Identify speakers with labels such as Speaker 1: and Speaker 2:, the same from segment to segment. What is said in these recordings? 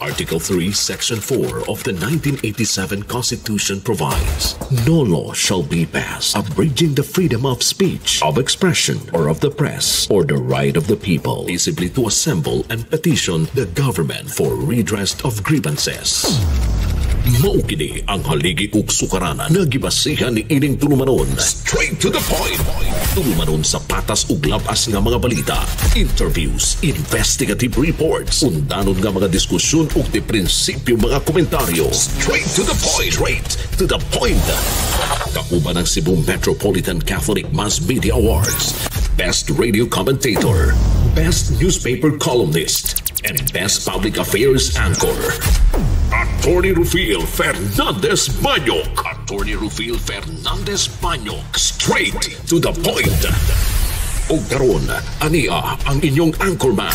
Speaker 1: Article 3, Section 4 of the 1987 Constitution provides, "No law shall be passed abridging the freedom of speech, of expression, or of the press, or the right of the people peaceably to assemble and petition the government for redress of grievances." Mao kini ang haligi ug sukaranan nga gibasihan ni ining tulumanon. Straight to the point. Tulumanon sa patas ug labas nga mga balita, interviews, investigative reports, undanon nga mga diskusyon ug di prinsipyo mga komentaryo. Straight to the point. Straight to the point. Kauban ang Cebu Metropolitan Catholic Mass Media Awards, Best Radio Commentator, Best Newspaper Columnist, and Best Public Affairs Anchor. Attorney Rufil Fernandez Banyok. Attorney Rufil Fernandez Banyok. Straight to the point. O karon, ania ang inyong anchorman.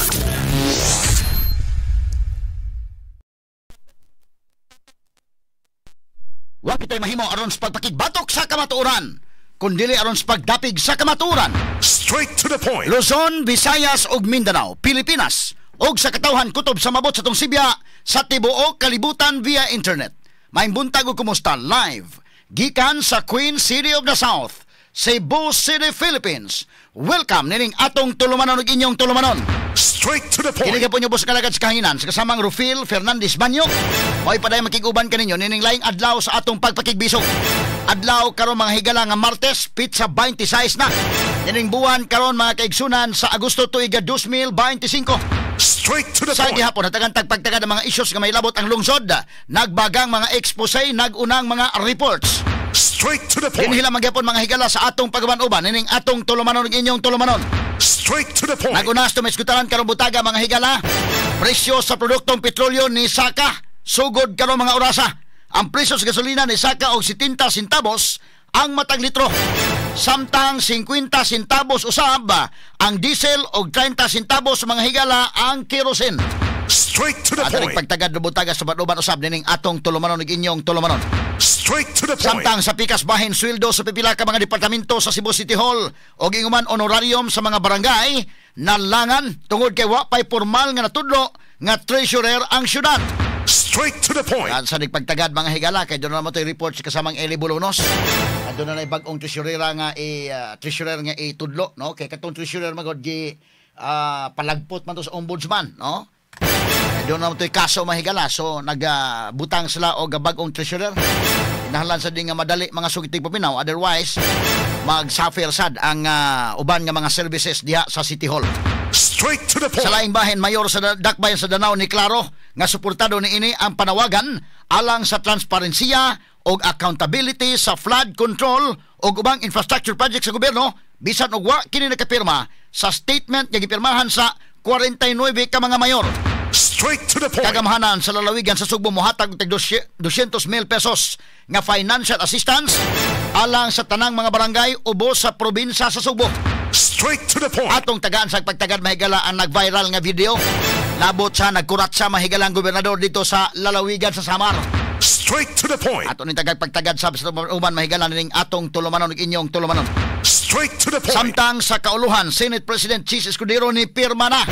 Speaker 2: Wa kita'y mahimo aron sa pagpakigbatok sa kamatuoran, kundili aron sa pagdapig sa kamatuoran.
Speaker 3: Straight to the point.
Speaker 2: Luzon, Visayas ug Mindanao, Pilipinas ug sa katawhan kutob sa mabot sa tong sibya sa tibuok kalibutan via internet. Maayong buntag ug kumusta live gikan sa Queen City of the South, Cebu City, Philippines. Welcome nining atong tulumanon ug inyong tulumanon.
Speaker 3: Straight to the point.
Speaker 2: Kini gyapon ubos kalagad sa kahanginan sa kasamang Rufil Fernandez Banyok. Mo'y paday makig-uban kaninyo nining laing adlaw sa atong pagpakigbisog. Adlaw karon mga higala nga Martes, pitsa 26 na. Nining buwan karon mga kaigsunan sa Agosto tuig 2025.
Speaker 3: Straight to the
Speaker 2: Sa
Speaker 3: point.
Speaker 2: gihapon hatagan tagpagtagad ang mga isyos nga may labot ang lungsod, nagbagang mga expose, nagunang mga reports.
Speaker 3: Straight to the point.
Speaker 2: Dinhila magyapon mga higala sa atong pagaban-uban nining atong tulumanon ug inyong tulumanon.
Speaker 3: Straight to the point.
Speaker 2: Nagunas tumisgutaran karong butaga mga higala. Presyo sa produktong petrolyo ni saka sugod karon mga orasa. Ang presyo sa gasolina ni saka og 70 centavos ang matag litro. Samtang 50 centavos usab ang diesel og 30 centavos mga higala ang kerosene.
Speaker 3: Straight to the
Speaker 2: At
Speaker 3: point.
Speaker 2: pagtagad butaga sa uban usab nining atong tulumanon ug inyong tulumanon.
Speaker 3: Straight to the point.
Speaker 2: Samtang sa pikas bahin sweldo sa pipila ka mga departamento sa Cebu City Hall og inguman honorarium sa mga barangay nalangan tungod kay wa pay formal nga natudlo nga treasurer ang syudad.
Speaker 3: Straight to the point.
Speaker 2: At sa nagpagtagad mga higala kay doon na mo to'y report sa kasamang Eli Bolonos. At doon na bag-ong treasurer nga i treasurer nga itudlo, no, kay katong treasurer magod gi palagpot man to sa ombudsman, no. Doon na mo to'y kaso mga higala, so nagbutang sila og bag-ong treasurer. Kinahanglan sa di nga madali mga sugitig paminaw, otherwise mag-suffer sad ang uban nga mga services diha sa City Hall.
Speaker 3: Straight to the point.
Speaker 2: Sa laing bahin, mayor sa Dakbayan sa Danao ni Claro nga suportado niini ang panawagan alang sa transparensiya og accountability sa flood control og ubang infrastructure project sa gobyerno bisan og wa kini nakapirma sa statement nga gipirmahan sa 49 ka mga mayor.
Speaker 3: Straight to the point.
Speaker 2: Kagamhanan sa lalawigan sa Sugbo mohatag og tag 200,000 pesos nga financial assistance alang sa tanang mga barangay ubos sa probinsya sa Sugbo.
Speaker 3: Straight to the point.
Speaker 2: Atong tagaan sa pagtagad mahigala ang nag-viral nga video labot sa nagkurat sa mahigalang gobernador dito sa lalawigan sa Samar.
Speaker 3: Straight to the point.
Speaker 2: Ato ning tagag pagtagad sa uban mahigala ning atong tulumanon ug inyong tulumanon.
Speaker 3: Straight to the point.
Speaker 2: Samtang sa kauluhan, Senate President Chis Escudero ni pirma na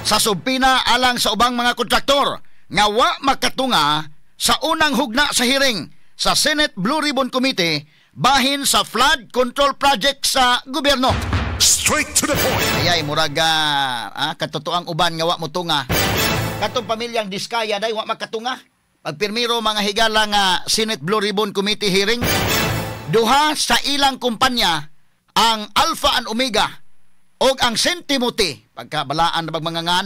Speaker 2: sa subpina alang sa ubang mga kontraktor nga wa makatunga sa unang hugna sa hearing sa Senate Blue Ribbon Committee bahin sa flood control project sa gobyerno.
Speaker 3: Straight to the point.
Speaker 2: Ayay, murag katotoang uban nga wa mo tunga. Katong pamilyang Diskaya day wa makatunga. Pagpirmiro mga higala nga Senate Blue Ribbon Committee hearing, duha sa ilang kumpanya ang Alpha and Omega og ang Saint Timothy, pagkabalaan na pagmangangan.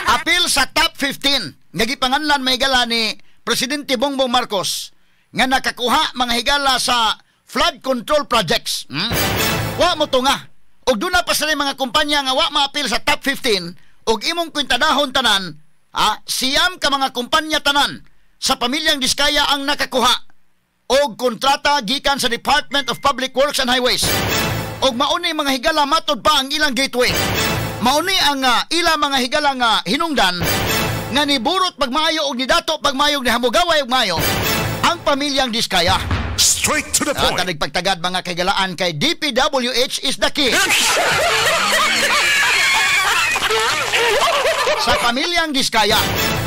Speaker 2: Apil sa top 15 nga gipanganlan mahigala ni Presidente Bongbong Marcos nga nakakuha mga higala sa flood control projects. Wa mo tunga. Og doon na pa sila mga kumpanya nga wa maapil sa top 15 og imong kwintadahon tanan, siyam ka mga kumpanya tanan sa pamilyang Diskaya ang nakakuha og kontrata gikan sa Department of Public Works and Highways. Og mauni mga higala matod pa ang ilang gateway. Mauni ang ilang mga higala nga hinungdan nga niburot pagmaayo og nidato pagmaayo og nihamugaway og maayo ang pamilyang Diskaya.
Speaker 3: Straight to the point.
Speaker 2: At nagpagtagad mga kaigalaan kay DPWH is the key. Sa pamilyang Diskaya.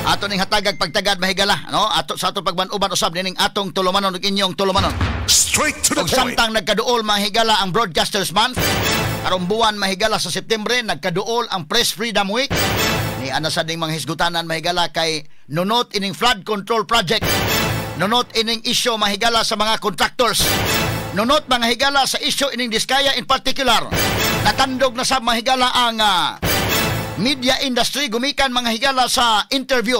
Speaker 2: Ato ning hatagag pagtagad, mahigala, no? Ato sa ato pagban-uban usab nining atong tulumanon ug inyong tulumanon.
Speaker 3: Straight to the
Speaker 2: Ug
Speaker 3: point.
Speaker 2: Samtang nagkaduol, mga higala, ang Broadcasters Month karong buwan, mahigala, sa September, nagkaduol ang Press Freedom Week. Ni ana sa ding mga hisgutanan, mahigala, kay nunot ining flood control project. Nunot ining isyu, mahigala, sa mga contractors. Nunot, mga higala, sa isyu ining Diskaya in particular. Natandog na sa, mahigala, ang media industry gumikan, mga higala, sa interview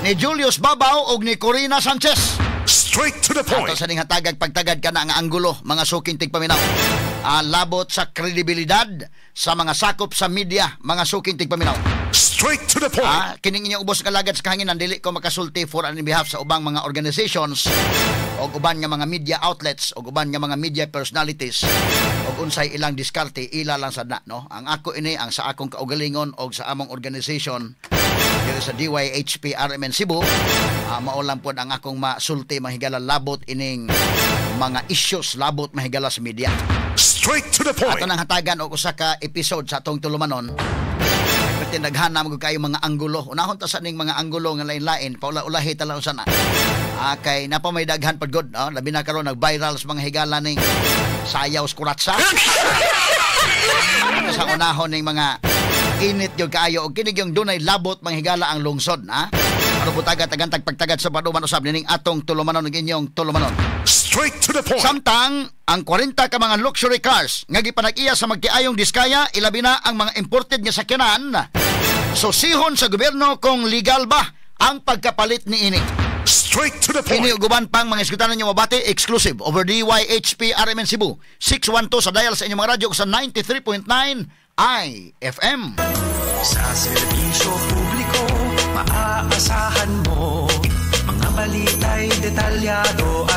Speaker 2: ni Julius Babao og ni Korina Sanchez.
Speaker 3: Straight to the
Speaker 2: Ato
Speaker 3: point.
Speaker 2: Sa ning hatagag pagtagad kana nga anggulo, mga suking tigpaminaw. Labot sa kredibilidad sa mga sakop sa media, mga suking tigpaminaw.
Speaker 3: Straight to the point.
Speaker 2: Kining inyong ubos nga lagad sa kahanginan, dili ko makasulti for and in behalf sa ubang mga organizations o uban nga mga media outlets o uban nga mga media personalities og unsay ilang diskarte, ila lang sad na, no? Ang ako ini ang sa akong kaugalingon og sa among organization diri sa DYHP RMN Cebu, mao lang pod ang akong masulti, mga higala, labot ining mga issues labot, mahigala, sa media.
Speaker 3: Straight to the point.
Speaker 2: Ato nang hatagan og usa ka episode sa atong tulumanon. Pwede naghana mo kayo mga anggulo. Unahon ta sa ning mga anggulo nga lain-lain, paula-ulahi ta lang sana. Kay napa may daghan pad gud, no? Labi na karon nag-viral sa mga higala ning sayaw sa kuratsa. Ato sa unahon ning mga init gyud kaayo og kini yung dunay labot, mga higala, ang lungsod, ha? Aron butaga tagantag pagtagad sa paduman usab nining atong tulumanon ug inyong tulumanon.
Speaker 3: Straight to the point.
Speaker 2: Samtang ang 40 ka mga luxury cars nga gipanag-iya sa magtiayong Diskaya, ilabi na ang mga imported nga sakyanan, susihon sa gobyerno kung legal ba ang pagkapalit niini.
Speaker 3: Straight to the
Speaker 2: Kini
Speaker 3: point.
Speaker 2: ug uban pang mga iskutanan nyo mabati exclusive over DYHP RMN Cebu 612 sa dial sa inyong mga radyo sa 93.9 IFM.
Speaker 4: Sa serbisyo publiko, maaasahan mo. Mga balita'y detalyado.